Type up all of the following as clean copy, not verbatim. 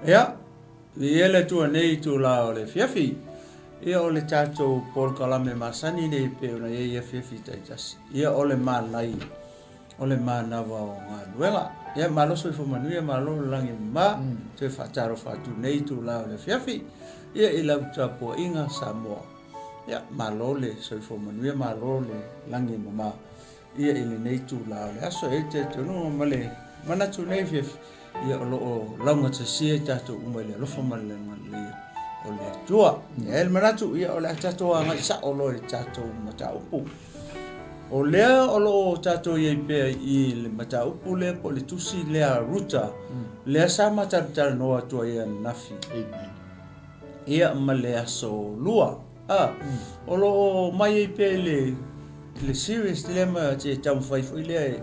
Ia, viia le Atua nei itula o le afiafi. Ia, o le tatou polokalame masani nei pei ona i ai afiafi taitasi. Ia, o le manaia, o le manava o galuega. Ia, malo soifua manuia, malo le lagi e mama. Toe faatalofa atu nei itula o le afiafi. Ia, i lau tapuaiga Samoa. Ia, malo le soifua manuia, malo le lagi e mama. Ia, i lenei itula o le aso. E i ai le talitonuga ma le manatu nei afiafi. Ia o lo o laugatasia i tatou uma i le alofa ma le agalelei o le Atua. Ia e le manatu, ia o le a tatou agai sao loa i le tatou mataupu. O lea o lo o tatou i ai pea i le mataupu lea po o le tusi lea a Ruta, lea sa matalatalanoa atu ai ananafi. Amen. Ia ma le aso lua. A, o lo o mai ai pea i le, le series lea ma te taumafai foi lea e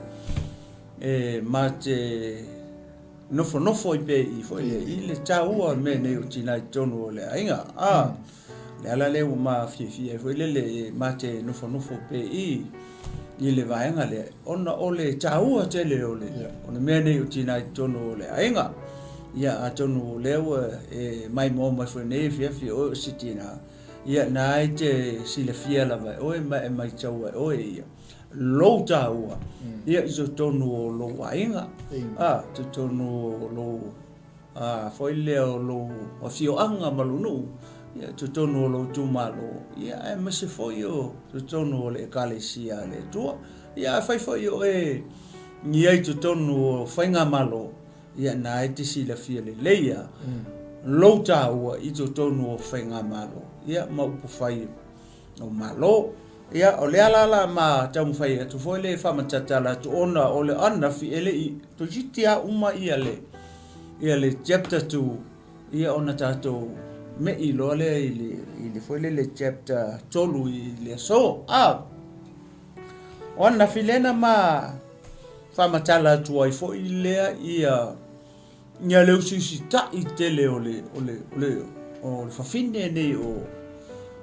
E ma te nofonofo ai pea i foi lea i le taua o le mea nei o tina i totonu o le aiga. A, le ala lea ua ma fiafia ai foi lele e ma te nofonofo pea i i le vaega lea, ona o le taua tele o le, o le mea nei o tina i totonu o le aiga. Ia, atonu o lea ua e maimoa mai foi nei afiafi o oe o se tina, ia na e te silafia lava e oe ma e maitaua e oe ia. lou taua ia i totonu o lou aiga, a, totonu o lou a, foi lea o lou afioaga ma lou nuu, ia, totonu o lou itumalo, ia, aemaise foi o totonu o le Ekalesia a le Atua. Ia, afai foi o oe i ai i totonu o faigamalo, ia, na e te silafia lelei lava lou taua i totonu o faigamalo, ia, ma upufai o Malo. Ia, o lea la la ma taumafai atu foi le faamatala atu ona o le ananafi e le i toeitiiti lava uma ia le ia le chapter 2 ia ona tatou me'i loa lea i le i le foi lele chapter 3 i le aso. A o ananafi lea na ma faamatala atu ai foi lea ia Ia le usiusitai tele o le, o le, o le, o le fafine nei o,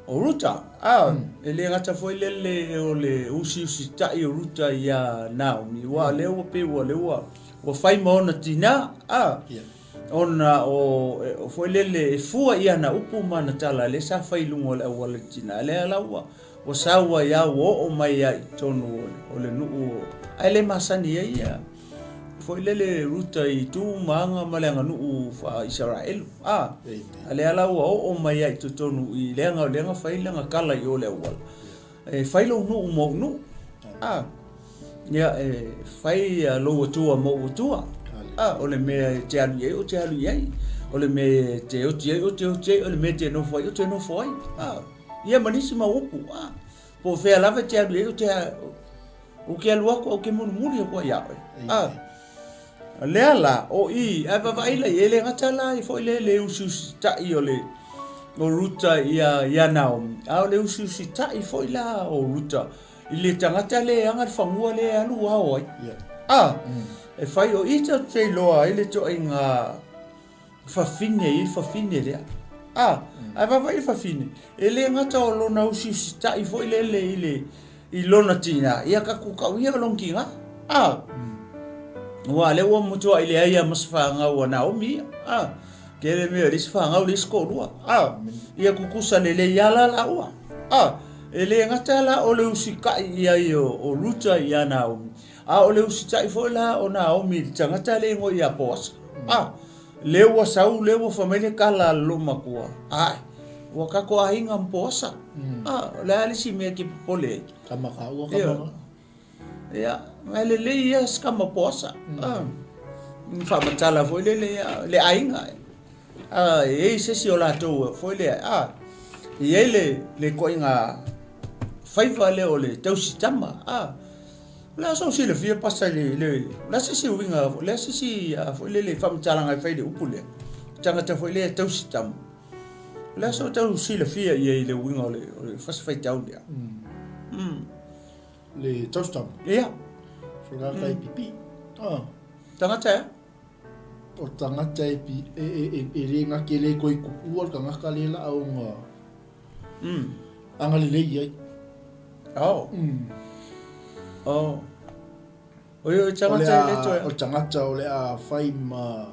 o Ruta. A, mm. e le gata foi lele o le usiusitai o Ruta iā Naomi, ua mm. lea ua pei ua lea ua, ua fai ma ona tinā, a, yeah. ona o, e, o foi lele e fua i ana upu ma ana tala lea sa fai i luga o le auala i le tinā, lea la ua, ua sau ai a ua oo mai ai i totonu o le, o le nuu o, ae le masani ai ia, Foi lele Ruta i tu ma aga ma le aganuu faa-Isaraelu. A, a lea la ua oo mai ai i totonu i leaga o lea na fai lana tala i o le auala. E fai lou nuu ma ou nuu. A, ia e fai lou Atua ma ou Atua. A, o le mea e te alu i ai, ou te alu i ai. O le mea e te oti ai, ou te oti ai. O le mea e te nofo ai, ou te nofo ai. A, ia ma nisi mau upu. A, po o fea lava e te alu i ai, ou te Ou ke alu aku, ou ke mulimuli aku ai iā ʻoe. A, lea la, o i, ae vaavaai la i ai, e le gata la i foi le, le usiusitaʻi o le, o Ruta ia, ia Naomi, a o le usiusitaʻi foi la o Ruta i le tagata le e aga le fanua le e alu ao ai. Yeah. A, e fai o i tatou te iloa ai le ituaiga Fafine i le fafine lea. A, ae vaavaai i le fafine, e le gata o lona usiusitaʻi foi lele i le, i lona tinā, ia ka kukau ia o lona tinā. A, aua o lea ua matuai leai lava ma se fanau a Naomi ia. A, tele mea e leai se fanau, leai se toalua. A, ia tutusa lelei lava la laua. A, e le gata la o le usitai i ai o, o Ruta ia Naomi, A o le usitai foi la o Naomi i le tagata le igoa ia Boasa. A, lea ua sau, lea ua fai mai le tala a le loomatua, Ae, ua tatou aiga ma Boasa. A, o le a le isi mea e te popole ai? Tama kāua, tama ka. Ia, ma e lelei ia si tama Boasa. A, ni faamatala foi lele ia, le aiga. A, e i ai se isi o latou foi lea, a, e i ai le, le ituaiga faiva lea o le tausi tama. A, O le a sou silafia pasa i le, le, o le a se isi uiga, o le a se isi foi lele faamatalaga e fai i le upu lea, tagata foi lea e tausi tama. O le a sou tau silafia i ai i le uiga o le, o le fasi faitau lea. Mm. Le tausi tama? Ia. So tagata e pipii. Ah. Tagata e? O tagata e, pi, e, e, e, e le ngake le koi kupua le tagata le la o ngā. Mm. Agalelei ai. Oh. Mm. Oh. O ia o tagata e le toe. O tagata o le a whai ma...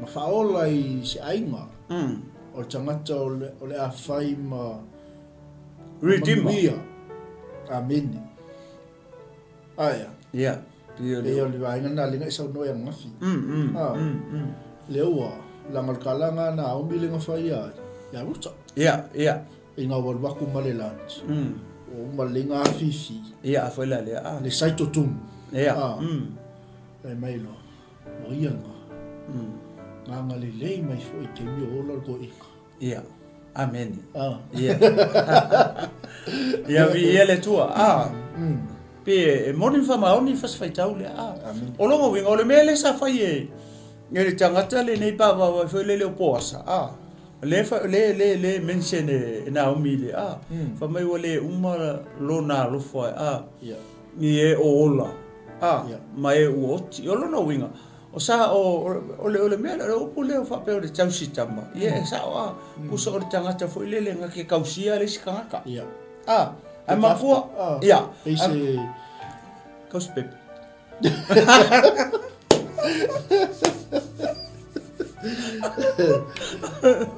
ma faaola i se aiga. O le tagata o le, o le a fai ma Redeemer. Manuia. Amene. Aia. Ia. Pei o le... Pei o le vaega lena lea na e saunoa ai ananafi. Mm, Lea ua laga o le kalaga a Naomi lea na fai ia ia Ruta. Ia, ia. Ina ua alu atu ma le lunch. Ua uma lelei na afifi. Ia, a foi la lea. Ah. Le saito tumu. Ia. Ah. Fai mai loa, o ia lena. Na agalelei mai foi i taimi o ola le toeaina. Ia. Amene. Ah. Ia. Ia viia le Atua. Ah. Pe e moni ma faamaoni le fasi faitau lea. Ah. Amene. O lona uiga, o le mea lea sa fai e e le tagata lenei pe a vaavaai foi lele o Poasa, ah, le fa le le le mention e e Naomi i le ah, fai mai ua le uma lona alofa ah, Ia. i e o ola, ah, Ia. ma e ua oti. O lona uiga, O sa, o, o le, o le mea lea, o le upu lea faapea o le tausi tama, ia e sao a, pusa o le tagata foi lele na ke tausia le isi tagata. Ia. A, ae mafua, Ah, ia. Pei se... Tausi pepe.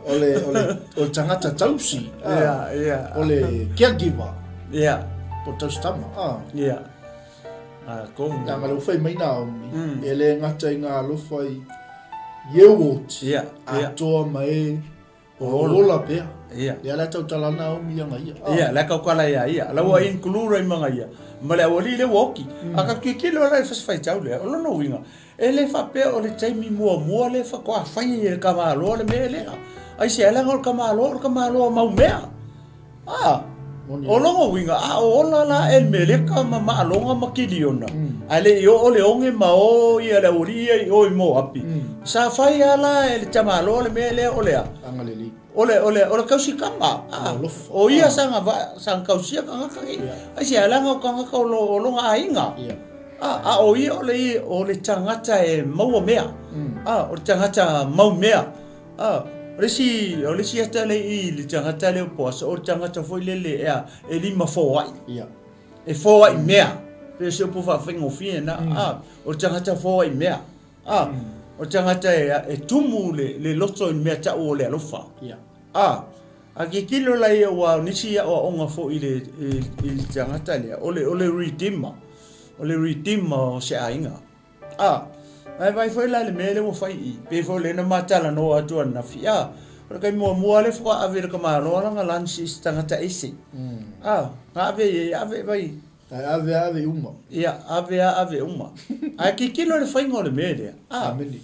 O le, o le, o le tagata tausi. Ah, Ia, ia. O le caregiver. Ia. Po o tausi tama. Ah. Ia. A kong. Leaga le ua fai mai Naomi, e le gata i ngā alofa i Ieuoti, atoa ma e o ola pea. Lea la tautala Naomi ia nga ia. Ia, la kaukala ia ia. La ua include ai ma nga ia. Ma le aualii le ua oki. A ka tilotilo la i le fasifaitau lea, o lona uiga, e le faapea o le taimi muamua lea faatoa fai ai e le tamaloa le mea lea. Aisea, leaga o le tamaloa o le tamaloa mau mea. A, o lona uiga, a o ola la Elimeleka ma Maalona ma Kiliona, ae le i oo le oge ma o ia le aualii ia i o i Moapi, sa fai lava la e le tamaloa le mea lea o le a? O le, o le, o le tausi kama. A, o ia sa na, sa na tausia tagata nei. Aisea, leaga o tagata o, lo, o lona aiga. A, a o ia o le, o le tagata e maua mea. A, o le tagata mau mea. A, o le isi, o le isi ata lea i le tagata lea o Poasa, o le tagata foi lele ea, e lima foai. Ia. E foai mea. Pei o se upu faafaigofie na. A, o le tagata foai mea. A, o le tagata e, e tumu le, le loto i le mea tau o le alofa. Ia. A, a tilotilo la ia ua o nisi aoaoga foi i le, i, i le tagata lea, o le, o le redeemer. O le redeemer o se aiga. A, ae vaai foi la i le mea lea ua fai i i, pei foi o lea na ma talanoa atu ananafi, a, o le taimi muamua lea faatoa ave e le tamaloa lana lunch i se tagata ese. A, na ave i ai, ave vai. Ae ave a ave uma. Ia, ave a ave uma. Ae tilotilo i le faiga o le mea lea, a. Amene.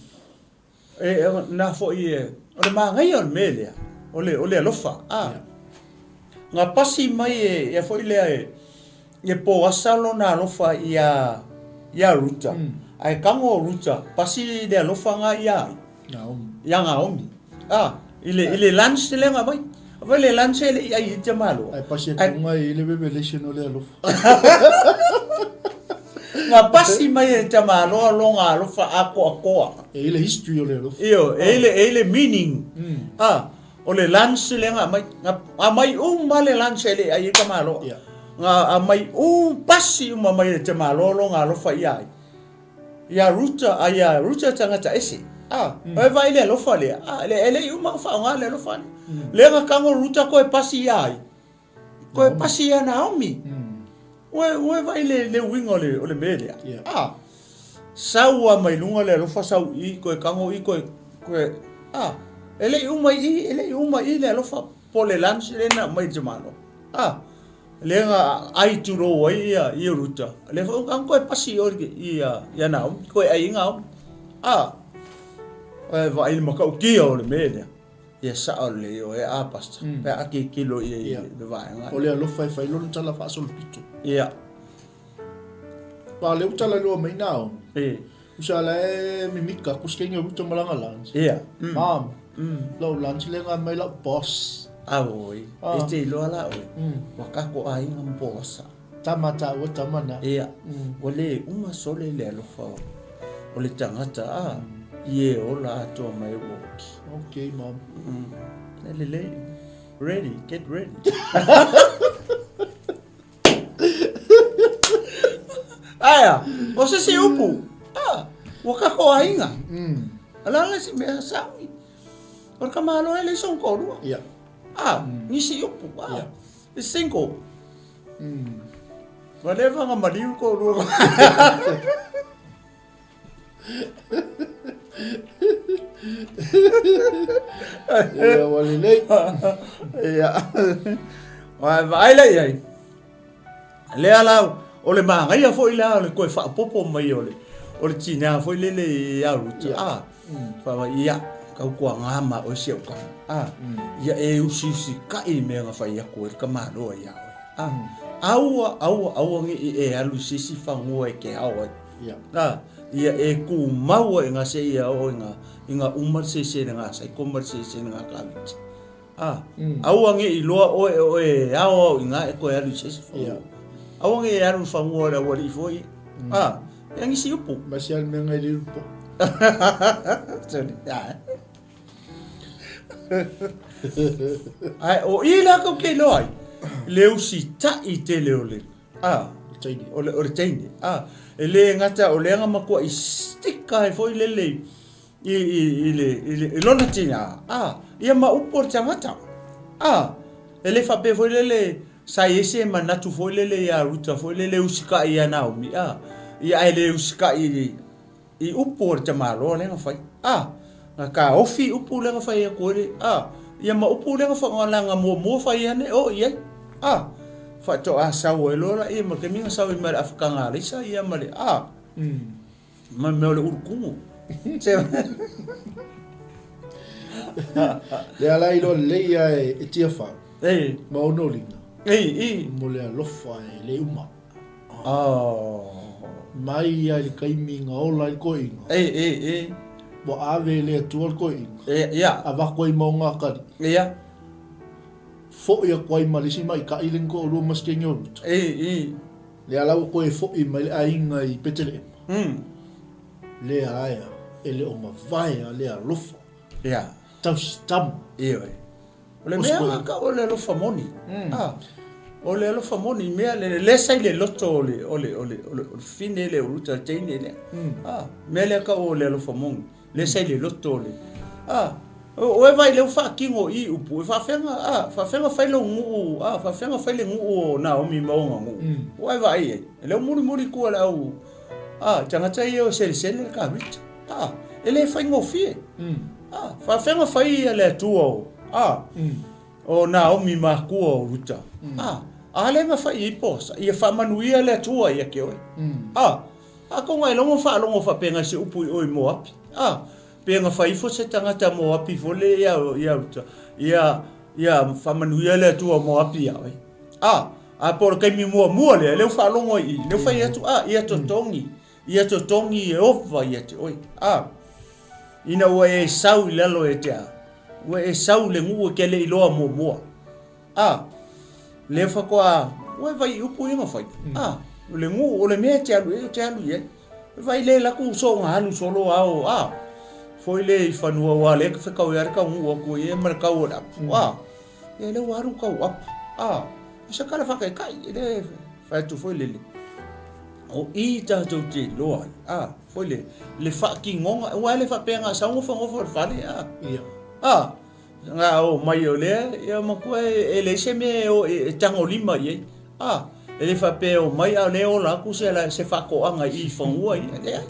E, na foi e, o le manaia o le mea lea, o le, o le alofa, a. Na pasi mai e, ia foi lea e, e Poasa lona alofa ia, ia Ruta. Ae tago o Ruta, pasi le alofa na ia ai? Naomi. Ia Naomi. A, i le, i le lunch lea na aumai. Aumai le lunch e le i ai i te malo. Ae pasi atu mai i le revelation o le alofa. Na pasi mai e Tamaloa lona alofa atoatoa. E i le history o le alofa. Io, e i le, e i le meaning. Ah, o le lunch lea na aumai. Na aumai uma le lunch e le i ai e Tamaloa. Yeah. Na aumai um, pasi uma mai e Tamaloa lona alofa ia ai. Ia Ruta, a ia Ruta tagata ese. Ah, mm. e vaai le alofa lea. Ah, le, e le i uma ona faaaoga le alofa lea. Lea na tago Ruta koe pasi ia ai. Koe pasi ia Naomi. Ua, ua vaai le, le uiga o le, o le mea lea. Yeah. Ah, sau a mai luga le alofa sau i, koe tago i, koe, koe, ah, e le i uma i i, e le i uma i le alofa po o le lunch lea na aumai i le tamaloa. Ah, lea na ai tulou ai ia, ia Ruta. Lea foi ua koe pasi i o i ia, ia Naomi, koe ai i Naomi. Ah, e vaai le matautia o le mea lea. Ia sao lelei oe a Pastor, pe a tilotilo i ai le vaega. O le alofa e fai lona tala faasolopito. Ia. Ba lea ua talanoa mai Naomi. E. Usa la e mimika ku se kenga ruta malanga lunch. Ia. Mom. Lau lunch le nga mai lau boss. Auoi. E te iloa la oe. Ua kako aiga ma Poasa. Tama taua tama na. Ia, ua le uma sole le alofa o le tagata a i e ola atoa mai ua oki. Okay, mom. E lelei. Ready, get ready. Aia, o se isi upu, a, ua kako aiga. O le a le isi mea sauni? O le tamaloa e leai sona toalua. Ia. A, nisi upu, a. Ia. It's single. Ua leva ona maliu le toalua. Ia, ua lelei. Ia. Ua vaai la i ai. Lea la, o le manaia foi la o le toe faaopoopo mai o le, o le tinā foi lele ia Ruta, a, fai mai, ia, tautuaga ma oe si au tama, a, ia e usiusitai i mea na fai atu ai le tamaloa ia oe, a, aua, aua, aua ne i e alu i se isi fanua e te ao ai, a, ia e tumau ai i ina seia oo ina, ina uma le seselega a Saiko ma le seselega a Kaviti. A, aua ne i iloa oe o oe e aoao i ina e toe alu i se isi fanua. Aua ne i e alu i fanua o le aualii foi. A, ia nisi upu. Ma se alu mea ngai le upu. Sorry. Ae o i la kau ke iloa ai, le usitai tele o le, a, o le, o le teine. A, e le gata o lea na matuai stika ai foi lele i, i, i, i, le, i, le, i lona tinā, a, ia ma upu o le tagata. A, e le faapea foi lele, sa i ai se manatu foi lele ia Ruta foi lele usikai ia Naomi, a, ia ae le usikai i, i upu o le tamaloa lea na fai. A, na taofi upu lea na fai atu ai le, a, ia ma upu lea na fa, na muamua fai ane o i ai. A, faatoa sau ai loa laia ma le taimi na sau ai ma le afakanga alaisa ia ma le, a, Ma mea o le ulu kumu. Lea la iloa lelei ia e Tiafau. Ei. Ma ona uliga. Ei, i. Mo le alofa e le uma. Oh. Mai ia i le taimi na ola ai le toeaina. Ei, ei, ei. Ua ave e le Atua le toeaina. E, ia. Avatu ai ma ona akali. Ia. Foi atu ai ma le isi maita'i le na toalua ma Sikeni o Ruta. Ei, i. Lea la ua toe foi mai le aiga i Peteleema. Lea aea, e le o mavae a lea alofa. Ia. Tausi tama. Ioe. O le mea lava kau o le alofa moni. Ah, o le alofa moni, mea le lea sa i le loto o le o le o le o le fine le o Ruta teine lea. Ah, mea lea kau o le alofa moni. Lea sa i le loto o le, a, o e vaai lea ua faatino i upu, e faafefea, a, faafefea ona fai lou nuu, a, faafefea ona fai le nuu o Naomi ma ona nuu. Ua e vaai ai, lea ua mulimuli tua le au, a, tagata ia o selesele le kavita, a, e le faigofie. A, faafefea ona fai ia le Atua o, a, o Naomi matua o Ruta, a, a lea na fai i ai Poasa, ia faamanuia le Atua ia te oe. A, A konga e logo faalogo faapena i se upu i o i Moapi. A, pe na fai ifo se tagata Moapi foi le ia, ia Ruta, ia, ia faamanuia le Atua o Moapi ia oe. A, a po o le taimi muamua lea, lea ua faalogo ai i, lea ua fai atu, a, ia totogi, ia totogi Ieova ia te oe. A, ina ua e sau i lalo e te a, ua e sau i le nuu e te le i iloa muamua. A, lea faatoa, ua e vai i upu ia na fai. A, o le nuu, o le mea e te alu i ai, ou te alu i ai. E vai le latou soona alu solo ao, a, foi le i fanua aua lea e fetau ai le taunuu atu i ai ma le tau o le apu. A, ia lea ua alu tau apu. A, o se tala faataitai, e le fai atu foi lele. O i tatou te iloa ai, a, foi le, le faatinoga, aua e le faapea na sau nofonofo i le fale, a. Ia. A, Na o mai o lea, ia matua e leai se mea e o e tagolima i ai. A, e le faapea e omai a o lea e ola atu se se faatoaga i fanua ia, leai.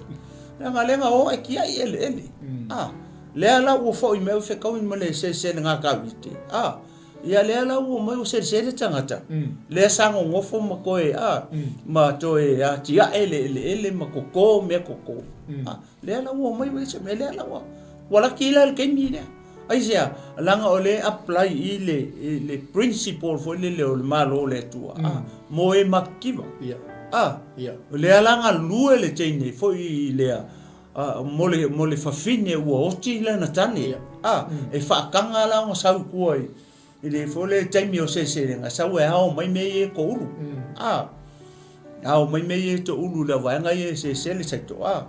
Leaga lea na o e tiai eleele. A, lea la ua foi mai ua fetaui ma le seleselega kauite. A, ia lea la ua omai ua selesele tagata. Lea sa nonofo ma toe, a, ma toe atiae le eleele ma toto mea toto. A, lea la ua omai ua leai se mea, lea la ua, ua laki la le taimi lea. Aisea? Leaga o lea e apply i le, i le principle foi lele o le Malo o le Atua, a, mo e matitiva. Ia. A, Ia. o lea la galue le teine foi i lea, a, mo le, mo le fafine ua oti lana tane. Ia. A, e faataga la ona sau i tua i, i le foi lea taimi o seleselega, sau e ao mai mea ia e toulu. A, ao mai mea ia e toulu i le vaega ia e selesele saito, a.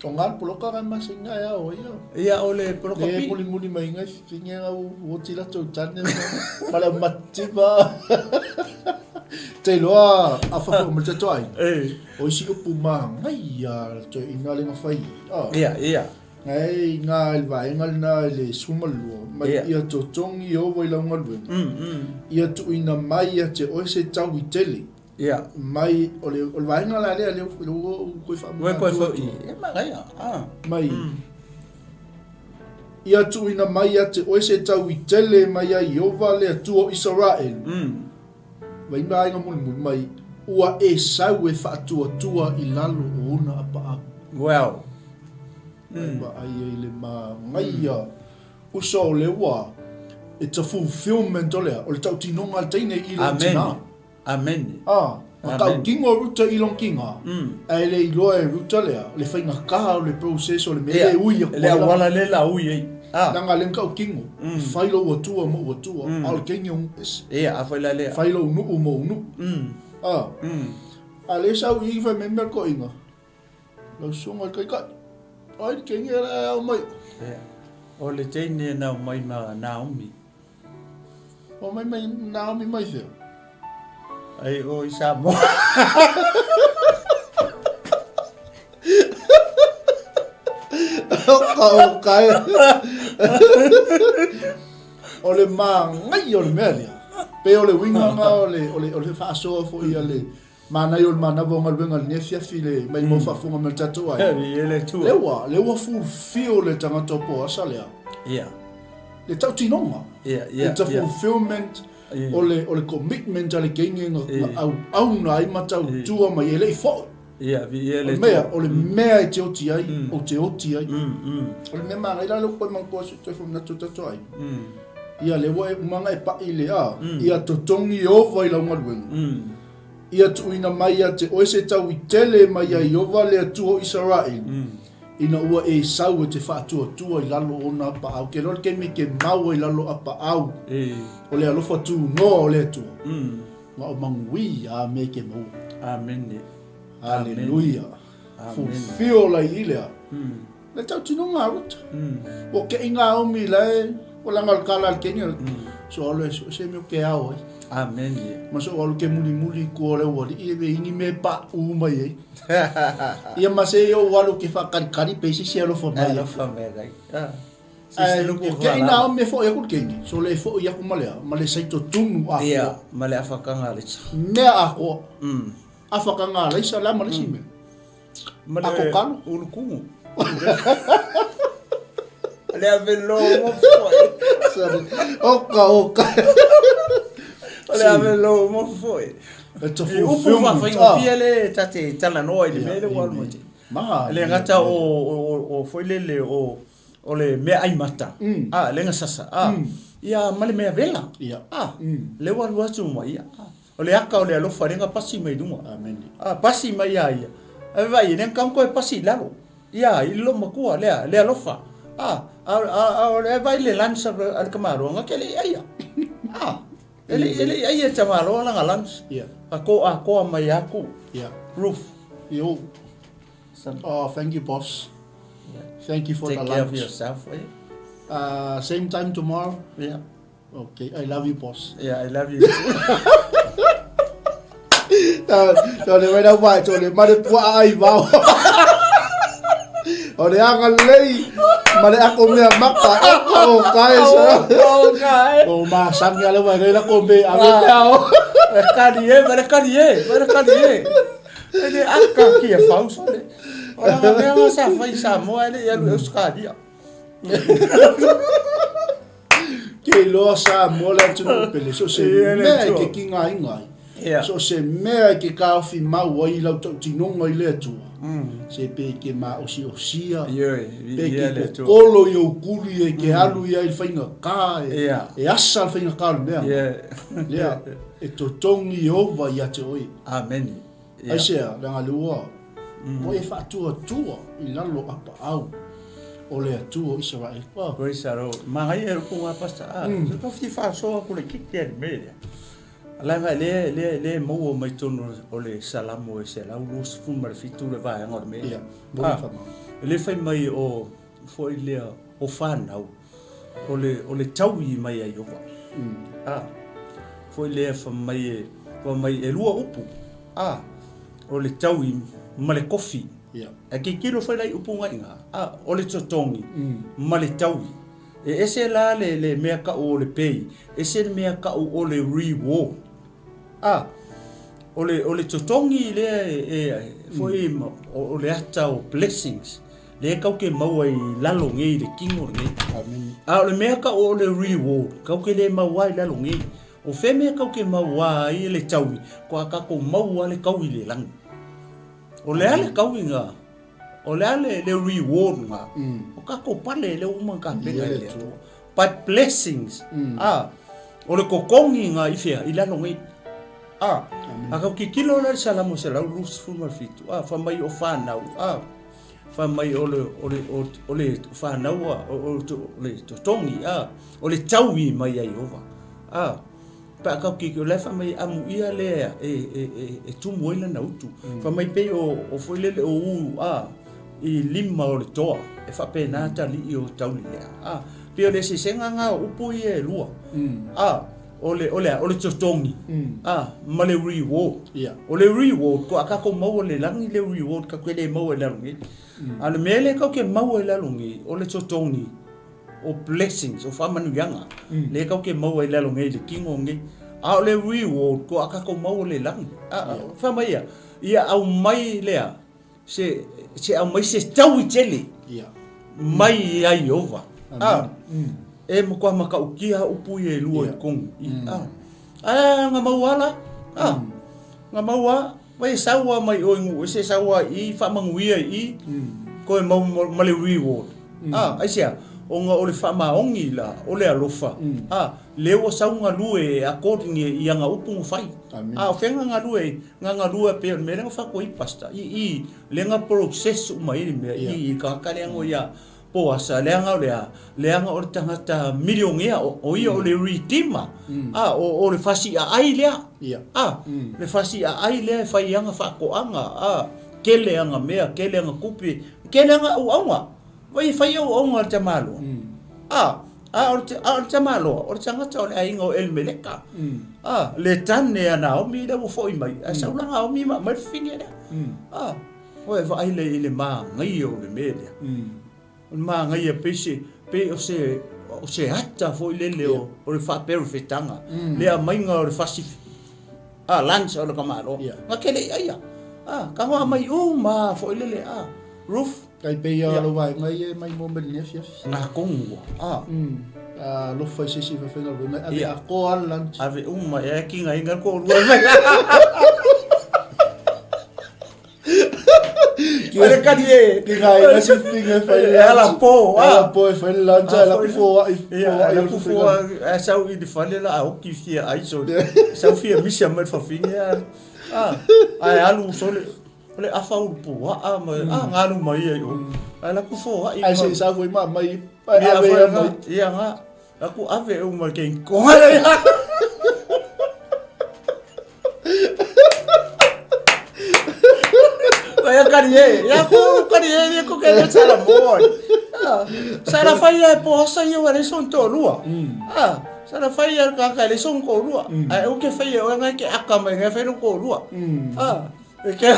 O ngā poloka ngai ma singa e ao ia. Ia o le poloka pi. Le muli muli mai ngai finge ngau oti latou tane ma le mativa. Te iloa a fafo ma te toai. E. O isi upu ma ngai ia to ina le ngawhai. Ia, ia. Ngai i ngā i le vaega lena i le 12, mai ia totogi Ieova i lau galuega, ia tuuina mai ia te oe se taui tele. Mai, o le, o le vaega la lea, lea ua ou toe faamanatu atu. Mai, ia tuuina mai ia te oe se taui tele mai ia Ieova le Atua o Isaraelu. Mai ma aiga mulimuli mai, ua e sau e faatuatua i lalo o ona apaau. Well. Mai vaai ai le manaia. Uso o le ua, it's a fulfillment o lea, o le tautinoga a le teine i lona tina. Amen. Ah, na tautino a Ruta i lona tina, ae le iloa e Ruta lea, le faigata o le process o le mea lea e ui atu ai. Le auala lea la ui ai. Ah. Leaga lea na tautino, fai lou Atua ma ou Atua, a o le teine o ese. Ia, a foi la lea. Fai lou nuu ma ou nuu. Ah. A lea sau i i fai mai mea toeaina. Lau susuga i le Taitai, ai le teine la e ao mai. Ia, o le teine na aumai ma Naomi. O mai mai Naomi mai fea? Ai o i Samoa. Oka o kai. O le māngai o le mea lea. Pe o le uiga nga o le, o le, o le faasoa foi a le, Manaia o le manava o galuega i lenei afiafi le maimoa faafofoga mai le tatou aiga. Viia le Atua. Lea ua, lea ua fulfill le tagata o Poasa lea. Ia. Le tautinoga. Ia, ia, It's a fulfillment o le, o le commitment a le teine na, na auauna ai ma tautua mai e le i foi. Ia, viia le Atua. O le mea, o le mea e te oti ai, ou te oti ai. O le mea manaia la lea ua toe manatua se toe faamanatu i le tatou aiga. Ia, lea ua e uma ona e pai le, a, ia totogi Ieova i lau galuega. Ia tuuina mai ia te oe se taui tele mai ia Ieova le Atua o Isaraelu, ina ua e sau e te faatuatua i lalo o ona apaau. Ke loa le taimi ke maua i lalo apaau o le alofa tunoa o le Atua, ma o manuia a me ke maua. Amene. Haleluia. Fulfill lai i lea. Le tautinoga a Ruta. Ua kei ngā omi lae, ua langa o le kala a le kenya. So alu e so se mea o ke ao ai. Amen. Ma so alu ke muli muli kua o le uali, i e ini me pa u mai ai. Ia ma se i o alu ke whakarikari pe se se alofa mai. Alofa mai ai. Ae, ua kei ngā omi e fo'i aku le keini, so le fo'i aku ma lea, ma le saito tunu akoa. Ia, ma le awhakanga a leisa. Mea akoa. Awhakanga a leisa, lea ma le isi mea. Ma le ulukumu. Le ave logo foi. Sorry. Oka, oka. Le ave logo foi. It's a fulfillment. Upu whawhaingofie le tate talanoa i le mea le ua alu mai. Ma. Le gata o foi lele o o le mea ai mata. A le gasasa. A ia ma le mea vela. A le ua alu atu mai ia. O le aka o le alofa lea na pasi mai luga. Amene. A, pasi mai ia ia. Ae vaai, lea na tau toe pasi i lalo. Ia, i le matua, lea, le alofa. A, a, a, a, o le vaai le lunch a le tamaloa, na te le i aia. A, e le, e le i aia e tamaloa lana lunch. Yeah. A ko atoa mai aku. Yeah. Roof. Yo. Oh, thank you, boss. Yeah. Thank you for Take the care lunch. of yourself. Eh? Same time tomorrow. Yeah. Okay, I love you, boss. Yeah, I love you too. So le wena wai, so le mare pua ai vao. O le anga lei, ma le ako mea maka, o kai sa. O kai. O ma sangi ale wai rei la ko me ave te ao. E kari e, mare kari e, mare kari e. E le aka ki e whau so le. O la mea nga sa whai Samoa e le i alu e uskaria. Ke iloa Samoa le atunuu pele, so se mea e ke ki ngā inga ai. So se mea e ke kāofi mau ai i lau tautinoga i le Atua. Se pe ke māosiosia, pe ke kokolo i ou kuli e ke alu ia i le whainga kā, e asa le whainga kā o le mea. Lea, e totongi Ieova ia te oe. Amen. Aisea, leaga le ua, ua e faatuatua i lalo apaau o le Atua o Isaraelu. Oh. Praise the Lord. Manaia e ruku ngā pasta. Ah, mm. Ka whiti whaasoa ku le kiki a le mea. Lai mai le le le maua mai tonu o le salamo e se lau 27 le vaega o le mea. Yeah, ah, le whai mai o foi lea o whanau o le o le taui mai ai ova. Ah, foi lea wha mai e wha mai e lua upu. Ah, o le taui ma le kofi. Ae tilotilo foi la i upu nga i ina, a, o le totogi ma le taui. E ese la le, le mea tau o le pay, ese le mea tau o le reward. A, o le, o le totogi lea e, e, foi o, o le ata o blessings, lea kau ke maua i lalo nei i le kino lenei. Amen. A o le mea tau o le reward, kau ke le maua i lalo nei. O fea mea kau ke maua ai le taui, ko a kakou maua le kaui le lagi. O le a le kaui nga, o le a le, le reward nga, o kakou pale le uma ka pena i le Atua. But blessings, a, o le totogi nga i fea, i lalo nei. A, a kau tilotilo la i le Salamo 127, a, fai mai o fanau, a, fai mai o le, o le, o le fanau, a, o le totogi, a, o le taui mai ia Ieova. A, pe a kau tilotilo, o la e fai mai amuia lea e, e, e, e tumu ai lana utu. Fai mai pei o, o foi lele o u, a, i lima o le toa, e faapena atalii o tauli lea. A, pei o le eseesega nga o upu ia e lua. A, o le, o le a? O le totogi, a, ma le reward. O le reward, ko a kakou maua le lagi le reward kakou e le maua i lalo nei. A o le mea lea kakou ke maua i lalo nei, o le totogi, o blessings, o faamanuiaga, lea kakou ke maua i lalo nei i le kino nei. A o le reward, ko a kakou maua le lagi. A, fai mai ia, ia aumai lea, Se, se aumai se taui tele mai ia Ieova. A, e matua matautia upu ia e lua i totonu i i. A, ae na maua la, a, na maua, vai e sau lava mai o i Nuuese, e sau lava i i, faamanuia i i, toe mau ma le reward. A, aisea? Ona o le faamaoni la, o le alofa, a, lea ua sau galue according i ana upu na fai. A, o fea na galue ai? Nga galue pei o le mea lea na fai atu ai pastor i i lea na process uma ai le mea i i tagata lea no ia Poasa leaga o le a leaga o le tagata milionea o ia o le redeemer a o o le fasi aai lea a le fasi aai lea e fai ana faatoaga a kele ana mea kele ana tupe kele ana auauna. Vai e fai auauna a le tamaloa. A, a o le, a o le tamaloa, o le tagata o le aiga o Elimeleka. A, le tane a Naomi lea ua foi mai, ae sau la Naomi ma aumai le fafine lea. A, ua e vaai lea i le manaia o le mea lea. O le manaia pei se, pei o se, o se ata foi lele o, o le faaperofetaga, le aumaiga o le fasi, a, lunch o le tamaloa. Na ke le i aia. A, ka hoa mai uma foi lele, a, roof. Tai pei a lou vaega ia e mai mo me lenei afiafi. Nga kongu ua. A. Alofa i se isi faafaigaluega e ave atoa lava le lunch. Ave uma e ki nga inga ko rua mai. Ore kani e. Ki nga inga si pinga e fai lunch. E ala po. E ala po e fai lunch. E ala kufo ai. E ala kufo ai. E sau i le fale la a oki fia ai so. Sau fia misia mai le fafine. A. Ae alu sole. O le afa ulu puaa ma a galu mai ai o. Ae la ku foai. Ae se i sau foi ma mai. Ae ave ia mai. Ia nga. La ku ave e uma ke konga le ia. Vai kari e. Ia ku kari e ia ku ke le sala mo. Sala fai e po asa ia wale son to lua. Ah, sala fai e ka ka le son ko lua. Ai o ke fai e o ngai ke aka mai ngai fai ko lua. Ah. E ke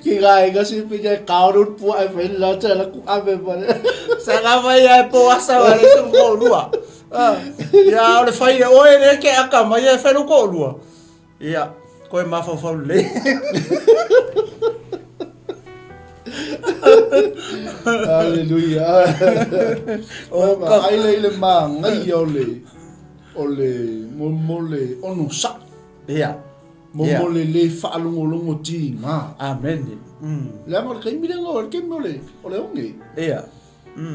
Ki ngā inga si pinga e kaoru pua e whai la tē la ku ave mare. Sa ngā mai ai po asa wa le su ko lua. Ia o le whai e oe le ke aka mai e whai ko lua. Ia, koe mawhawhau le. Hallelujah. O ka ai le le mā ngai o le o le mo mo le ono sa. Ia. Mo mo le le faalogologo tiga. Amene. Leaga o le taimi lea o le taimi o le o le oge. Ia.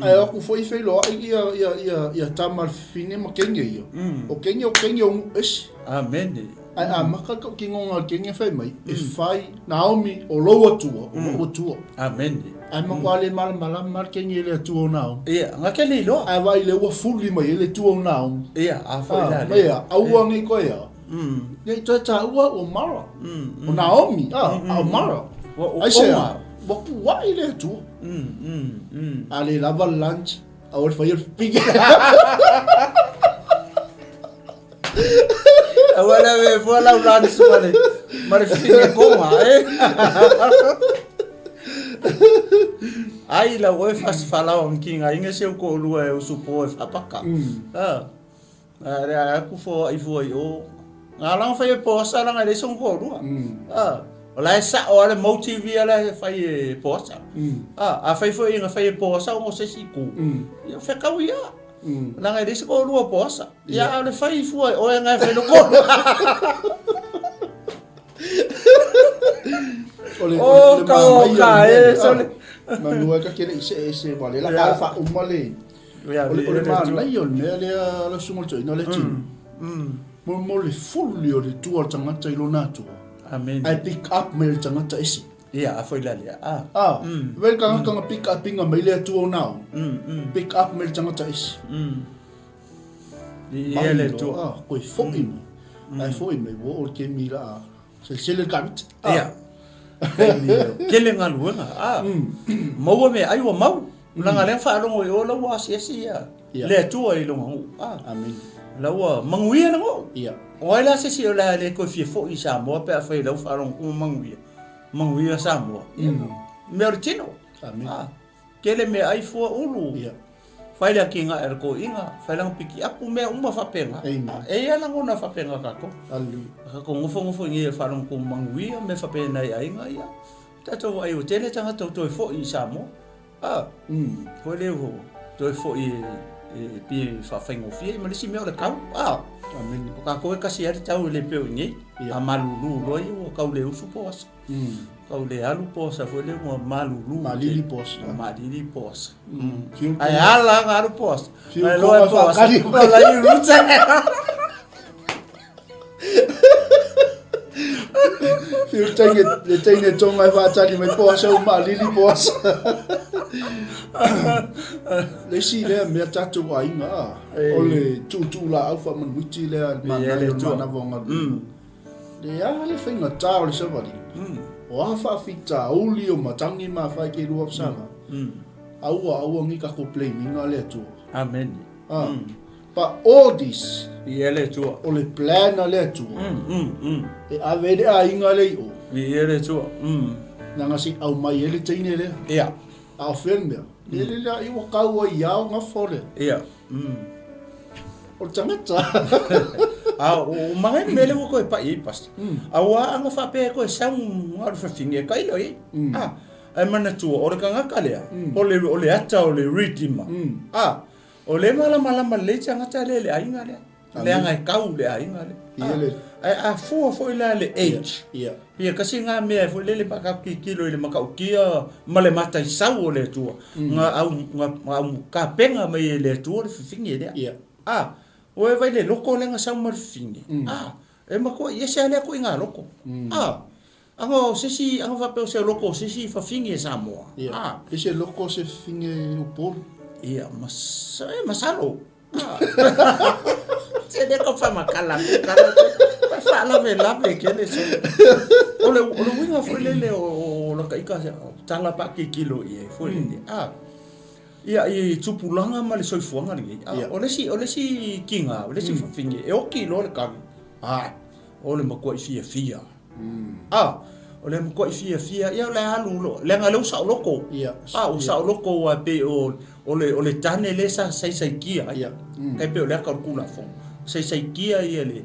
Ae o atu foi feiloai ia ia ia ia tama le fafine ma kenge ia. O kenge o kenge o nu'u ese. Amene. Ae amata le tautinoga a le kenge fai mai, e fai Naomi o lou Atua, o lou Atua. Amene. Ae matua le malamalama le kenge i le Atua o Naomi. Ia, nga ke le iloa. Ae vaai lea ua fuli mai ai le Atua o Naomi. Ia, a foi la lea. Mai a, aua nei koe a. Nei toe taua ua Mara. O Naomi, a, a o Mara. Aisea, ua kuaʻi le Atua. A le lava le lunch, a o le fai o le piki. Aua le ave fua lau lunch ma le, ma le fine konga, eh. Ai lau oe fasi faalaoa kiga inga si ou toalua e usupo e faapaka. A le aku foai fua i o. Ngā langa whai e poasa langa e leisa ngo toalua. O la e sao ale motive ia la e fai e poasa. A fai foi inga fai e poasa o se si ku. Ia whekau ia. Langa e leisa toalua poasa. Ia a le fai fua o e ngai whai no toalua. O le O ka o ka e sole. Manu e ka kele i se e se wale la ka fa uma le. O le o le manaia o le mea lea lau susuga o le toeaina o le tino. Mo mo le fuli o le tua o le tagata i lona atua. Amen. Ae pick up mai e le tagata ese. Ia, a foi la lea. Ah. Ah, vei le tagata na pick up inga mai le atua o nao. Pick up mai le tagata ese. Ia le atua. Ah, koe foi mai. Ae foi mai ua oo le kemi la a selesele le kamiti. Ia. Tele galuega. Ah. Maua mea ai ua mau. Leaga lea faalogo i o la ua asiasi ia le Atua i lona nuu. Ah. Amen. La ua manuia le nuu. Ia. O ai la se isi o le a le toe fia foi i Samoa pe afai lau faalogo kuma manuia. Manuia Samoa. Ia. Mea o le tino. Amen. Ah. Tele mea ai fua ulu. Ia. Fai le akiga e le toeaina, fai lana pikiapu, mea uma faapena. Amen. E i ai lagona faapena tatou. Hallelujah. Tatou nofonofo i nei e faalogo tou manuia, mea faapena i aiga, ia. Tatou vaai ua tele tagata ua toe foi i Samoa. A, foi lea ua toe foi e pei e faafaigofie ma le isi mea o le tau. A, Amen. o tatou e kasi ai le tau e le pei o i nei. A malulu loa ia ua tau le usu po o asa. Tau le alu po asa foi lea ua malulu. Malili po asa. Malili po asa. Ae ala aga alu po asa. Fiu Ae loa e po asa. faakali. La i ruta. Fiu teine, le teine tonga e faatali mai po asa u malili po asa. Le isi lea mea tatou aiga a, o le tuutuu laau faamanuiti lea le manaia o le manava o galuega. Le a le faigata o le savali. O a faafitauli o matagi ma whai ke rua sala. Aua, aua ngi kako blaminga le Atua. Amen. Ah. But all this, Ia le Atua. o le plan a le Atua. E ave le aiga le i o. Ia le Atua. Nanga si au mai e le teine lea. Ia. A o fea le mea. Le le le i ua kau ai iao gafa o lea. Ia. O le tagata. A o magai le mea lea ua toe pai ai pastor. Aua a na faapea e toe sau galu fafine e tailo i ai. A ae manatua o le tagata lea o le o le ata o le redeemer. A o lea e malamalama lelei tagata lea i le aiga lea. Leaga e tau i le aiga lea. Ia le. Ae a fua foi la le age. Ia. Ia kasi ngā mea e foi lele pa ka kikilo i le matautia ma le mataisau o le Atua. Ngā au ngā au kapenga mai e le Atua le fifine lea. Ia. A o e vai le loko lea nga sau ma le fifine. A e matua i ese lea koe ngā loko. A anga o se isi anga faapea o se loko o se isi fafine e Samoa. Ia. A E se loko o se fafine o Upolu. Ia mas e masalo. Se le ko whamakala ko kala te. Wha lave ke le se. O le o le uiga foi lele o la ka ika tala pa ki kilo i e foi lele. A ia i tupulaga ma le soifuaga lenei. A o le isi o le isi kiga, o le isi fafine e oki loa le kagi. A o le matuai fiafia. A, o le matuai fiafia, ia o le alu loa, leaga lea ua saoloko. Ia. A, ua saoloko aua e pei o, o le, o le tane lea sa saisaitia ai. Ia. Tai pei o le aka o le Tulafono. Saisaitia ia le,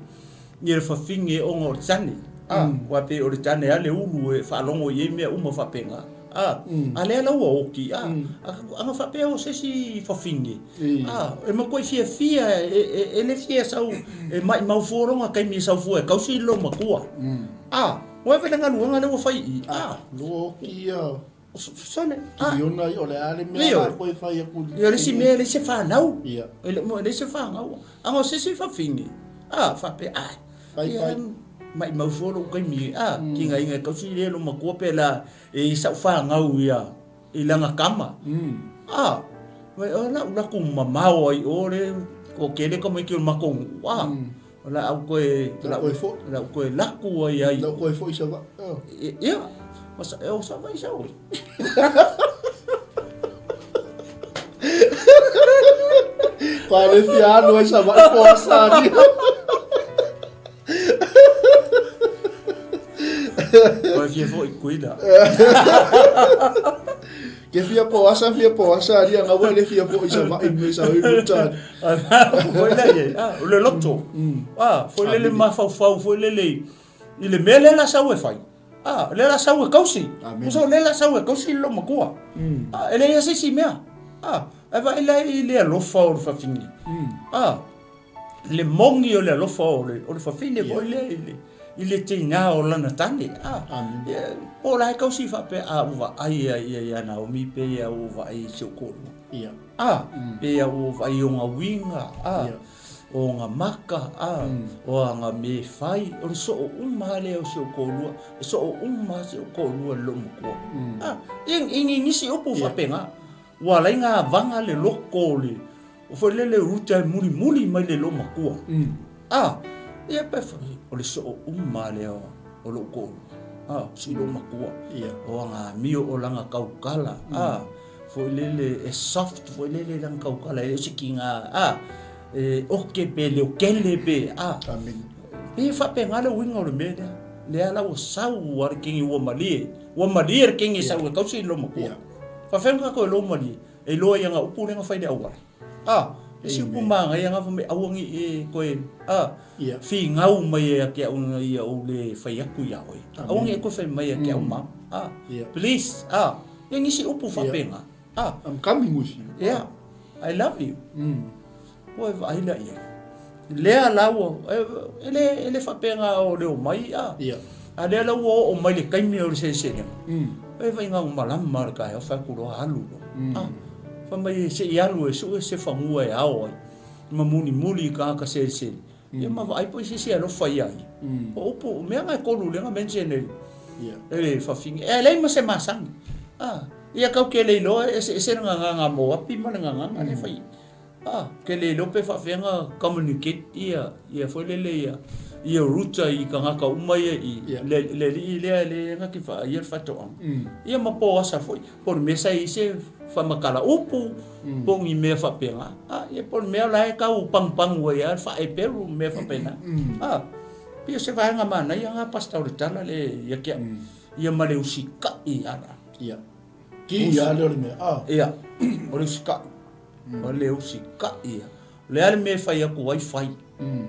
ia le fafine ona o le tane. A, aua e pei o le tane lava le ulu e faalogo i ai mea uma faapena. A, a lea la ua oti, a, a na faapea o se isi fafine, a, e matuai fiafia, e le fia sau, e maimau fua lona taimi e sau fua e kausi i le loomatua. A, ua ave le galuega lea ua fai i i, a. Lua oti ia. Sole, a. Kiliona ia, o le a le mea la koe fai aku. Ia, o le isi mea, e leai se fanau. Ia. E leai se fanau. A o se isi fafine, a, faapea, a. Fai, fai. Maimau fua lou taimi, a, kigaina e kausi le loomatua pe la, E i sa'u fanau ia i lana kama. A, wai o la'u laku mamao ai o le ko kele tamaiti o le matou nuu. A, o la'u toe La'u koe fo'i. La'u toe laku ai ai. La'u koe fo'i Sava'i. Ia, ma sa, o Sava'i sau ai. Kua le fia alu ai Sava'i po asa ni. Koe fia foi kuila. Ke fia po asa fia po asa alia nga ua le fia po isa vai me sa oi ruta. Foi la ye. Ah, o le loto. Ah, foi le le mafaufau foi le le i le mea lea la sau e fai. Ah, lea la sau e kausi. Musa lea la sau e kausi le lomatua. Ah, e leai se isi mea. Ah, ae vaai la i le alofa o le fafine. Ah, le moni o le alofa o le, o le fafine foi lea i le, i le tinā o lana tane. Ah, po o la e kausi faapea, a ua vaai ia ia ia Naomi pe ia ua vaai i si ou toalua. Ia. Ah, pe ia ua vaai i ona uiga, ah, o ona maka, ah, o ana mea e fai, o le soo uma lava lea o si ou toalua, e soo uma lava si ou toalua i le loomatua. Ah, i, i nisi upu faapena. Ua ala ai ona avaga le loko o le o foi lele uta e mulimuli mai le loomatua. A, ia pe fai, o le soo uma lea o lou toalua. A, si loomatua. O aga amio o lana taukala. A, foi lele e soft foi lele lana taukala e le o se kiga, a, e oke pe leokele pe, a. Amen. Pei e faapena le uiga o le mea lea. Lea la ua sau a le kini ua malie. Ua malie le kini e sau e kausi i le loomatua. Faafeai ona tatou e lou malie, e iloa ai ana upu lea na fai i le auala. A, e isi upu manaia na fai mai aua ne i e toe, a, finau mai ia te au ina ia ou le fai atu ia oe. Aua ne i e toe fai mai ia te au ma. A, please, a, ia nisi upu faapena. A, I'm coming with you. Yeah, I love you. Ua e vaai la i ai. Lea la ua, e le, e le faapena o le omai, a. Ia. A lea la ua oo mai le taimi o le seleselega. E vaai na o malama le taeao fai atu loa alu loa. A. Fai mai se i alu e sue se fanua e ao ai. Ma mulimuli i tagata selesele. Ia ma vaai po o se isi e alofa ia ia. O upu, o mea na e tolu lea na mention e e le fafine. E leai ma se masani. A. Ia kau ke le iloa e eseese le gagana Moapi ma le gagana lea e fai. A, ke le iloa pe faapefea ona communicate ia, ia foi lele ia, ia ruta i tagata uma ia i, Ia. le, le alii lea le na te vaaia le faatoaga. Ia ma Poasa foi, po o le mea sa i ai se faamatala upu, po o ni mea faapena. A, ia po o le mea o la e tau pagupagu ai lava le faaeperu ma mea faapena. A, pei o se vaega manaia lena Pastor o le tala lea ia te au, ia ma le usikai ala. Ia. Ki ia lea o le mea. A. Ia, o le usikai. O le usikai ia. O le a le mea e fai atu ai, fai.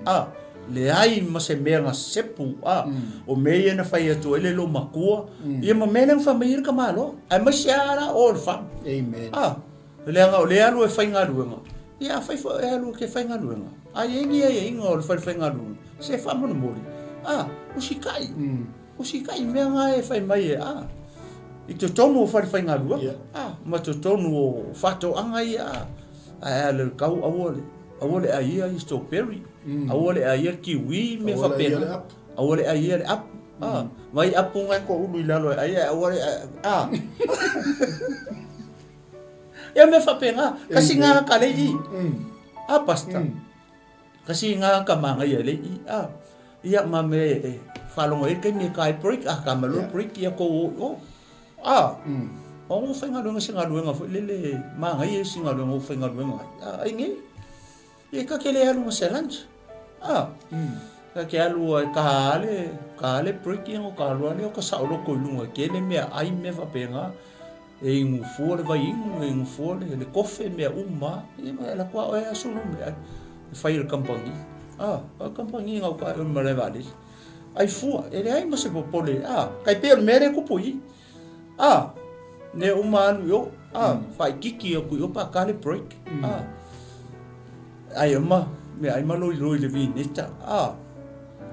A, leai ma se mea na sepu, a, o mea ia na fai atu ai le loomatua, ia ma mea lea na fai mai ai le tamaloa. Aemaise lava la o le farm. Amen. A, leaga o lea e alu e faigaluega, ia afai foi e alu e te faigaluega, a i ai ni aiaiga o le falefaigaluega, se faamolemole, a, usikai. Usikai mea na e fai mai e, a, i totonu o falefaigaluega, Yeah. a, ma totonu o faatoaga ia, a, ae a le kau aua le, aua le aia i strawberry, aua le aia le kiwi, mea Aua le aia faapena. le apu. Aua le aia le apu. A, vai apu ngai ko ulu i lalo e aia, aua le, a. Ia mea faapena, kasi ngā ka lei i. A, pastor. Kasi nga ka mangaia le i a ia ma me e whalongo e kei me kai break a ka malu break ia ko o o a o ngo whainga luenga se ngaluenga fo lele mangaia se ngaluenga o whainga luenga a ai nge e ka ke le alu se lunch a ka ke alu ai ka ale ka ale break ia ngo ka alu ale o ka saoloko i lunga ke le mea ai me whapenga E inu fua le vaiinu, e inu fua le, le kofe, mea uma, ia ma e lako a oe aso no me ai. E fai e le kamupani. Ah, o le kamupani ngau ka e malae vaalele. Ai fua, e leai ma se popole, ah, kai pei o le mea lea e kupu i i. Ah, ne uma alu i o, ah, faikiki aku i o pa ka le break. Ah, ai uma, mea ai ma loiloi le vineta. Ah,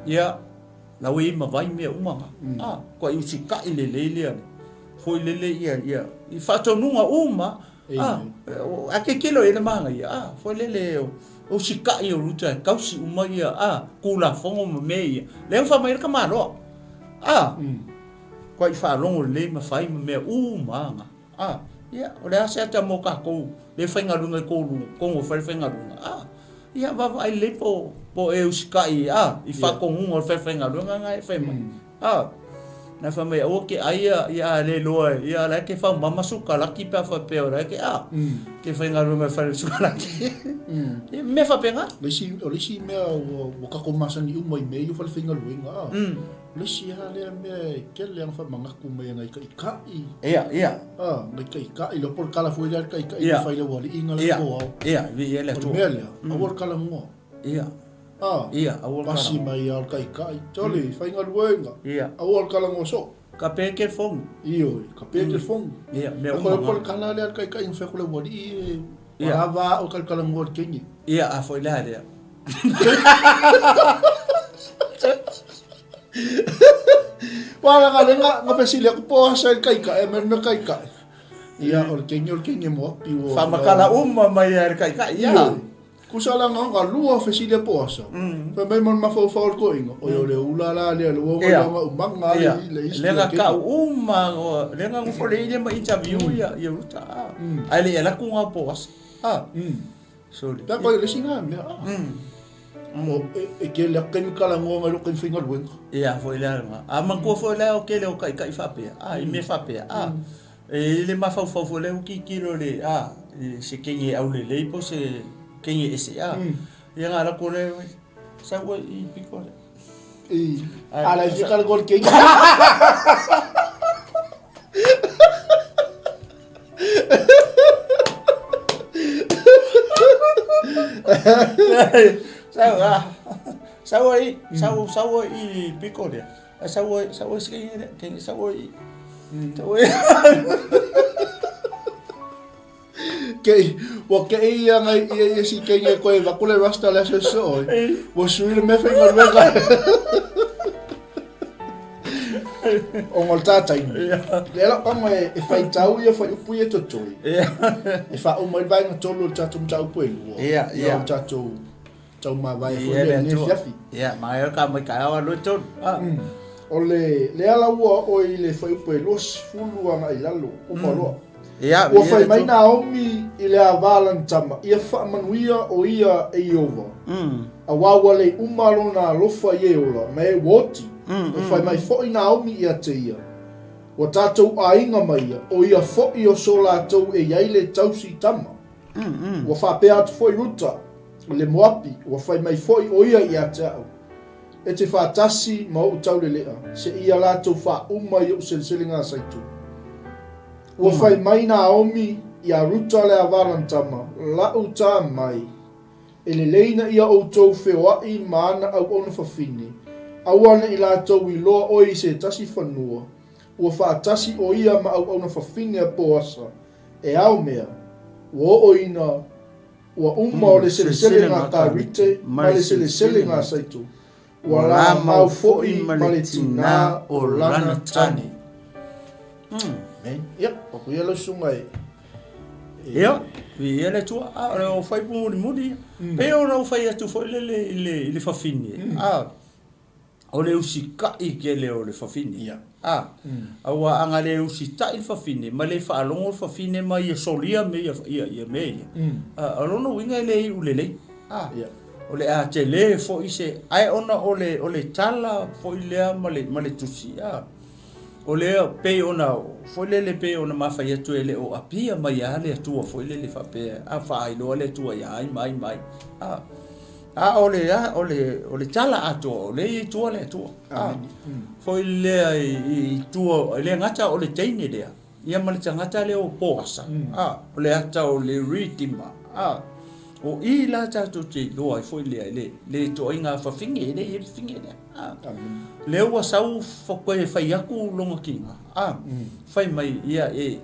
ia, Lawe i ma vai mea uma nga. A, kua i usikai lelei lea le foi lele ia, ia, i faatonuga uma, a, a ke kilo i le manaia, a, foi lele o, usikai o ruta e kausi uma ia, a, kulafono ma mea ia. Lea ua faamai le tamaloa, a, kua i faalogo lelei ma fai ma mea uma nga. A, ia, o le a se ata mo kākou le faigaluega i kou kogo e falefaigaluega? A, ia, vaavaai lelei po, po o e usikai, a, i faatonuga o le falefaigaluega na e fai mai. A, Na fai mai aua ke ai ia ia a le loa ia la ke fau mama sukalaki pe a faapea o la ke a ke faigaluega e fai le sukalaki. Ia mea faapena. Le isi, o le isi mea ua, ua tatou masani uma i mea ia o falefaigaluega a. O le isi lava lea mea e tele lava ona faamanatu mai e nai taitai. Ia, ia. A, nai taitai, le po o le tala foi lea a le taitai na fai i le aualii na le po ao. Ia, viia le Atua. O le mea lea, aua le talanoa. Ia. A, Ia, aua le pasi mai lava o le taitai, tole, faigaluega, Ia. aua le talanoa soo. Ka pe telefoni. Ioe, ka pe telefoni. Ia, mea uma na. Po o le tala lea a le taitai na fai atu i le aualii, e ua lava a au talatalanoa i le teine. Ia, a foi lea lea. Ua leaga lea na, na fesili atu po o asa i le taitai, a mea le mea taitai. Ia, o le teine o le teine moapi ua... Faamatala uma mai lava e le taitai, ia. Ioe. Kusa la nga lua fesili po asa. Fai mai ma le mafaufau o le toeaina, oi o le ula la lea, le ua Ia. nga umaga Ia. le isi Le nga o kau uma, le nga ngofo le ile ma interview ia, ia ruta. Ai le ala ku nga po asa. Ah. Sorry. Pea koe le isi nga mea. O, e kele ake taimi talanoa ngai lo taimi faigaluega. Ia, foi lea nga. A matua foi lea o kele o kai kai faapea. A, i mea faapea. A, e i le mafaufau foi lea o kikilo le, a, i se kenge au lelei po se kenge ese. A, ia nga la ko le, sa ua i piko le. I, a la i fika le kol kenge. Sau a sau ai sau sau i piko lea. Sau ai sau ai se kenge sau ai sau ai. Ke ua ke ia ngai ia ia si kenge koe va kule rasta le aso so oi. Ua sui le mea faigaluega. O ngol tātai. Le la panga e, e whaitau ia whai upu ia totoi. E wha o mai vaenga tolu o le tātou mataupu e lua. Ia, ia. O le tātou tau mavae Ia, foi le le ne Atua. fiafi. Ia, mai o ka mai ka awa lo tolu. Ah. O le, le ala ua o i le whai upu e 20 anga i lalo, uma loa. Ia, Ua fai mai Naomi i le ava lana tama, ia faamanuia o ia e Ieova. Auā ua lei uma lona alofa i e ola, ma e ua oti. Ua fai mai foʻi Naomi ia te ia, Ua tatou aiga ma ia, o ia foʻi o so latou e iai le tausi tama. Ua faapea atu foʻi Ruta, le Moapi, ua fai mai foʻi o ia ia te a'u, E te faatasi ma oʻu tauleleʻa, seia latou faauma i oʻu seleselega saitu. Ua fai mai Naomi iā Ruta le ava lana tama, Laʻu tā mai, e lelei ina ia ʻoutou feoaʻi ma ana auauna fafine, aua neʻi latou i loa ʻoe i se tasi fanua, ua faatasi ʻo ia ma auauna fafine a Poasa, e ao mea, ua oo ina ua uma o le seleselega Karite ma le seleselega Saito, ua la mau foʻi ma le tinā o lana tane. Amen. Ia, paku ia lau susuga e. Ia, viia le Atua. A, o le o fai mulimuli ia. Pei ona ou fai atu foi lele i le, i le fafine. A, o le usitaʻi tele o le fafine. Ia. A, auā a na le usitaʻi le fafine, ma le faalogo le fafine ma ia solia me ia, ia, ia mea ia. A, o lona uiga e le iu lelei. A, Ia. o le a tele foi se, ae ona o le, o le tala foi lea ma le, ma le tusi, a, o lea pei ona, foi lele pei ona ma fai atu e le o apia mai lava le Atua foi lele faapea, a, faailoa le Atua ia ai ma ai ma ai. A, A o le, a, o le, o le tala atoa, o lea e i tua le Atua. A, foi lea i, i tua, e le gata o le teine lea, ia ma le tagata lea o Poasa, a, o le ata o le Redeemer, a, o i la tatou te iloa ai foi lea, le, le ituaiga fafine, e le i le fafine lea. A, lea ua sau koe fai atu lona kiga, a, fai mai, ia e,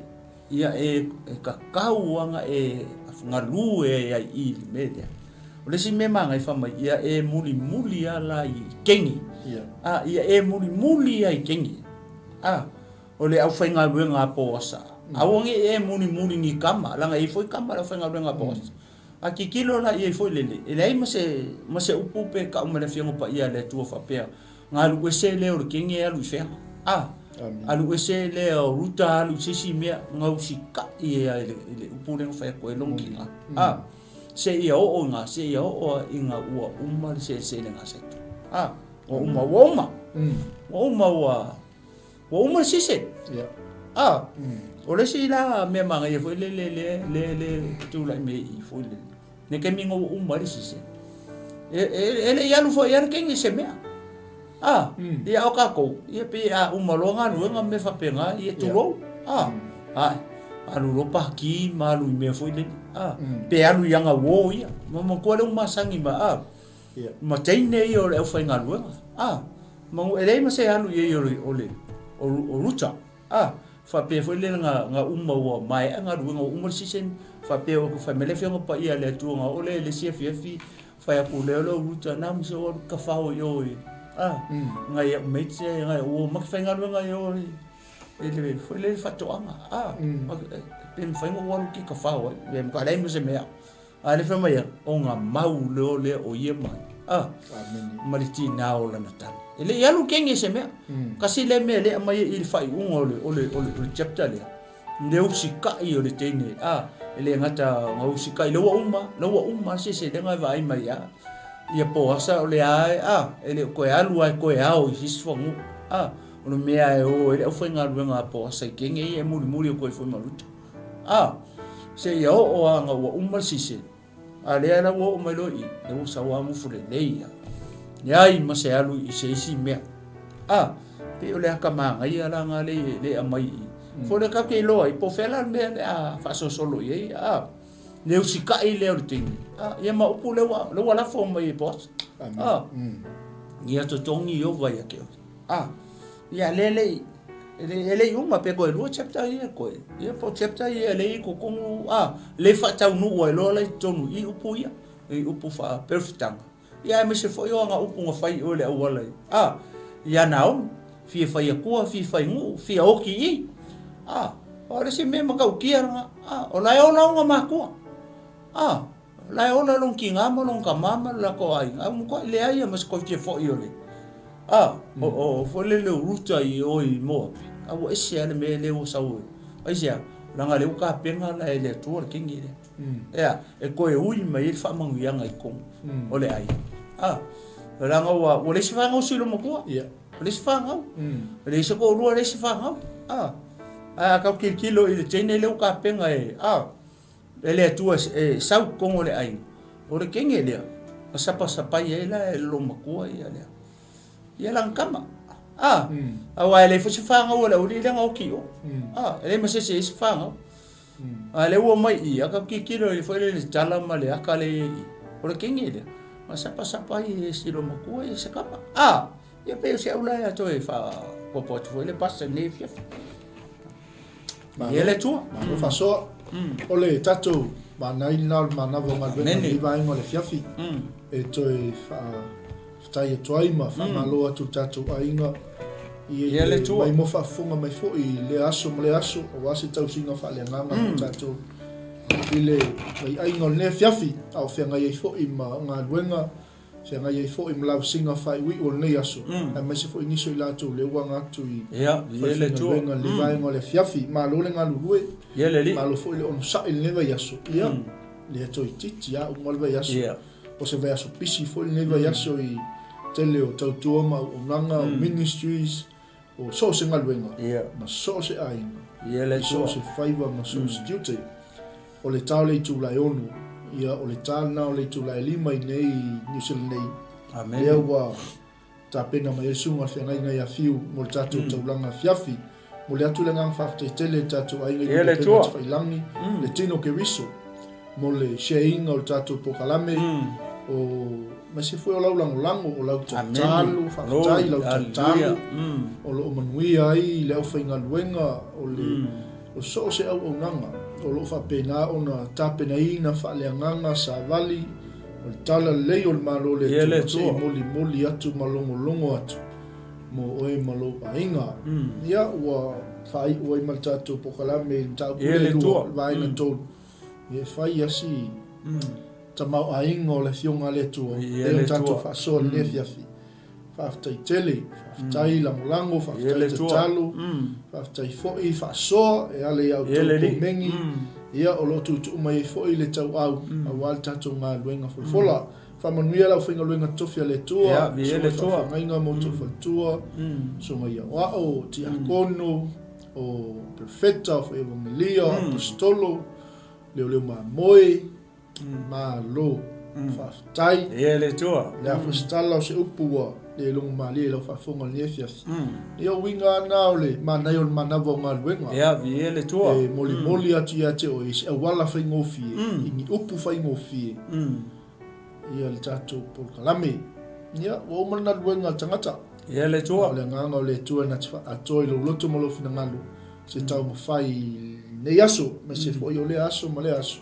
Ia e kakau ana e galue ai i le mea lea. O le isi mea magai fai mai, ia e mulimuli a la i kengi. A, ia e mulimuli a i kengi. A, o le aufaigaluega a Poasa. Aua ne i e mulimuli ni kama, leaga e i ai foi kama le aufaigaluega a Poasa. A tilotilo la i ai foi lele, e leai ma se, ma se upu pe kau mai le Afioga Paia a le Atua faapea, Ga alu ese lea o le kenge e alu i fea. A, alu ese lea o Ruta alu i se isi mea, gausikaʻi ea i le, i le upu lea na fai atu ai lona kiga. A, seia oo i ga, seia oo a i ga ua uma le seleselega a Saito. A, ua uma, ua uma. Ua uma ua. Ua uma le season. A, o le isi la mea manaia foi lele lea lea lea tulai mai i foi lele. Ne taimi na ua uma ai le season. E, e, e le i alu foi i le kenge se mea. A, ia o tatou, ia pei a uma loa galuega ma mea faapena, ia tulou. A, ae, alu loa paki ma alu i mea foi lele. A, pe alu i ana uo ia. Ma manatua lea ua masani ma, a, ma teine ia o le aufaigaluega. A, ma e leai ma se alu i ai o le, o le, o Ruta. A, faapea foi lele na, na uma ua maea galuega, ua uma le season, faapea ua fai mai le Afioga Paia a le Atua na oo lea i le isi afiafi, fai atu lea o le Ruta, na ma se o alu kafao i o i, a, nai au mates ia, nai au uo ma ke faigaluega i o i, i le, foi lele faatoaga, a, pe mafai ona ou alu ki kafao ai, e matua leai ma se mea. A le fai mai ia, o nga mau leo lea o ia mai. A, ma le tinā o lana tane. E le i alu kenge se mea. Kasi lea mea lea aumai i le faaiuga o le, o le, o le, o le chapter lea. Le usikai o le teine, a, e le gata nga usikai, lea ua uma, lea ua uma se seleselega e vaai mai a. Ia Poasa o lea a, a, e le o toe alu a e toe ao i se isi fanua. A, o le mea e o ai le aufaigaluega a Poasa i kenge ia e mulimuli atu ai foi ma Ruta. A, seia oo lava ina ua uma le season, a lea la ua oo mai loa i i, lea ua sau lava nofo lelei lava. Leai ma se alu i se isi mea. A, pei o le aka manaia la lena lea e aumai i i. Foi lea tatou te iloa ai, po o fea la le mea o le a faasolosolo i ai, a, le usikai lea o le teine. A, ia ma upu lea ua, lea ua lafo mai e Boss. A, ia totogi Ieova ia te oe. A, ia lea le i, e le, e le i uma pe toe lua chapter ia koe. Ia po chapter ia le i totonu, a, le faataunuu ai loa la i totonu i upu ia, i upu faa-perofetaga. Ia aemaise foi o ana upu na fai i oe le auala i, a, ia Naomi, fia fai atua, fia fai nuu, fia oti i. A, o le isi mea matautia lena, a, o la e ola ona matua. A, O la e ola lona tina ma lona tama ma lo latou aiga, ae ua matuai leai lava ma se toe fia foi o le, a, o, o, foi lele o Ruta i o i Moapi, a ua ese lava le mea lea ua sau ai. Aisea? Leaga o lea ua tapena la e le Atua le kini lea. Ea, e toe ui mai ai le faamanuiaga i totonu o le aiga. A, leaga ua, ua leai se fanau sui loomatua. Ua leai se fanau. E leai se toalua, leai se fanau. A, ae a tau tilotilo i le teine lea ua tapena e, a, E le Atua e sau i totonu o le aiga, o le kenge lea, na sapasapai ai la e loomatua ia lea. Ia lana tama. A, aua e leai foi se fanau a le aualii lea na oti i o. A, e leai ma se isi e i ai se fanau. A lea ua omai i i, a tatou tilotilo i foi le tala ma le aka lea e i ai i i, o le kenge lea, na sapasapai e si loomatua ia se tama. A, ia pei o si au la ia toe faaopoopo atu foi le pastor i lenei afiafi. Ia le Atua. Malo faasoa. O le tatou manai lena o le manava o galuega i lenei vaega o le afiafi e toe faafetai atu ai ma faamalo atu i le tatou aiga i le maimoa faafofoga mai foi i lea aso ma lea aso aua se tausiga faaleagaga mo tatou i le vaiaiga o lenei afiafi a o feagai ai foi ma galuega Feagai ai foi ma lavasiga faaiuiu o lenei aso, aemaise foi nisi o i latou lea ua aga atu i falefaigaluega i lenei vaega o le afiafi. Malo le galulue, malo foi le onosai i lenei vaiaso. Ia, lea toeitiiti lava uma le vaiaso. O se vaiaso pisi foi lenei vaiaso i tele o tautua ma auaunaga, o ministries, o so o se galuega ma so o se aiga, i so o se faiva ma so o se tiute. O le ta o le itula e 6, ia o le ta lena o le itula e 5 i nei i New Zealand nei. Amene. Lea ua tapena mai ai le susuga i le feagaiga ia Fiu mo le tatou taulaga afiafi. Momoli atu le agaga faafetai tele i le tatou aiga i Ia le Lupematai Atua. Failangi, le Tino Keriso mo le share ina o le tatou polokalame, o aemaise foi o lau lagolago, o lau tatalo, faafetai i lau tatalo, o lo o manuia ai le aufaigaluega o le O so o se auaunaga o lo o faapena ona tapenaina faaleagaga savali o le tala lelei o le Malo o le Atua se i molimoli atu ma logologo atu mo oe ma lou aiga. Ia, ua faaiu ai ma le tatou polokalame i le mataupu lea e lua, le vaega tolu, ia e fai lava si tamaoaiga o le Afioga a le Atua, lea ua tatou faasoa i lenei afiafi. Faafetai tele, faafetai lagolago, faafetai tatalo, faafetai foi faasoa e ala i a outou komeni, ia o lo o tuutuu mai ai foi le tauau aua le tatou galuega folafola. Faamanuia le aufaigaluega totofi a le Atua, Ia, viia le susuga i Atua. faafeagaiga ma outou faletua, susuga i aoao, tiakono, o perofeta, o faiavangelia, o aposetolo, leoleo mamoe, Malo. Faafetai. Viia le Atua. O le a foi se tala o se upu ua le logo malie i lau faafofoga i lenei afiafi. Ia o uiga lava na o le manaia o le manava o galuega. Ia, viia le Atua. E molimoli atu ia te oe i se auala faigofie, i ni upu faigofie, ia le tatou polokalame. Ia, ua uma le galuega a le tagata. Viia le Atua. A o le agaga o le Atua e na te faaatoa i lou loto ma lou finagalo se taumafai i lenei aso, aemaise foi o lea aso ma lea aso.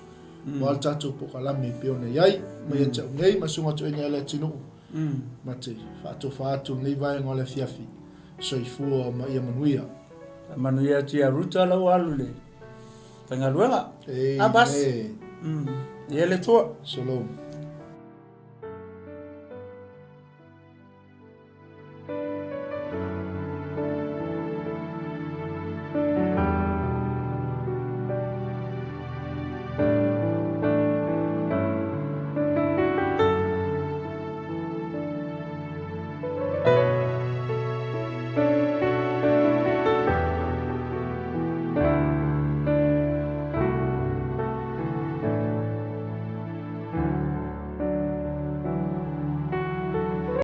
Aua le tatou polokalame e pei ona i ai, mai ia te au nei ma le Susuga Toeaina ia Leatinuu, ma te faatofa atu lenei vaega o le afiafi. Soifua ma ia manuia. Manuia atu ia Ruta lau alu i le faigaluega. Amen. Abas. Ia le Atua. Shalom.